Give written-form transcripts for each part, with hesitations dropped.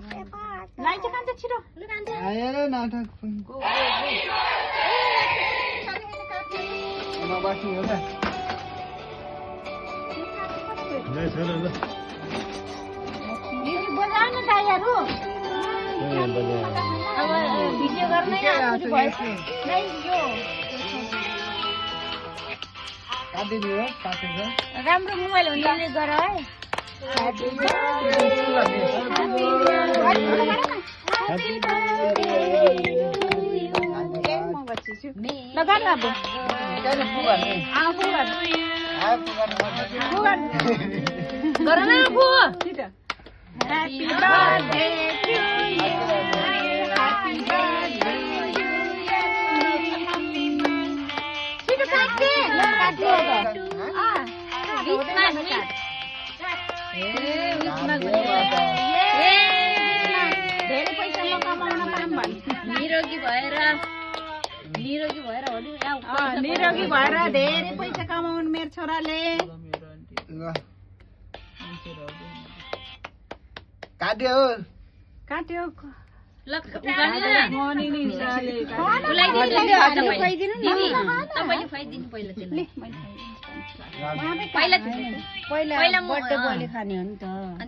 Light कान्छ छिटो आएर नाटक नबस्नु हो त बजाउन दाइहरू अब भिडियो गर्नै आफूले भयो नै यो काटिदिनु हो काटेको राम्रो मोबाइल हुनेले गर है लगान अब गर न आफू Happy birthday to you. Happy birthday to you. Sit back there. धेरै पैसा कमाउन काम भन्छ निरोगी भएर धेरै पैसा कमाउनु मेरो छोराले काट्यो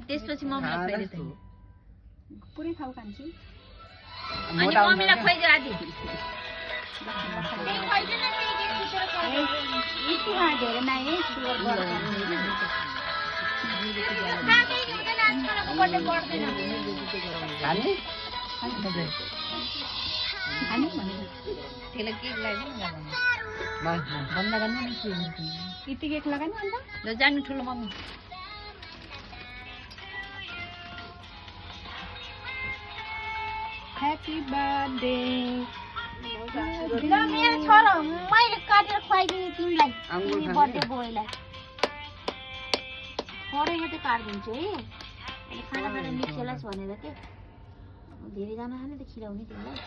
त्यसपछि मम्मीलाई पुरै खाऊ खान्छु जानु ठुलो मम्मी ह्यापी बर्थडे मेरो छोरो मैले काटेर खुवाइदिने तिमीलाई बर्थडे बोयलाई खरेको त काटिदिन्छु है अहिले खाना खाना मिक्सेलास् भनेर के धेरैजना खाने त खिलाउने तिमीलाई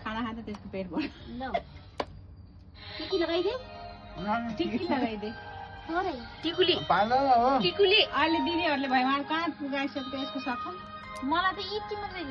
खाना खाँदा त्यसको पेट भर ल टिकी लगाइदे टिकुली अहिले दिदीहरूले भयो उहाँ कहाँ पुगाइसक्यो यसको सफा मलाई त इटी मात्रै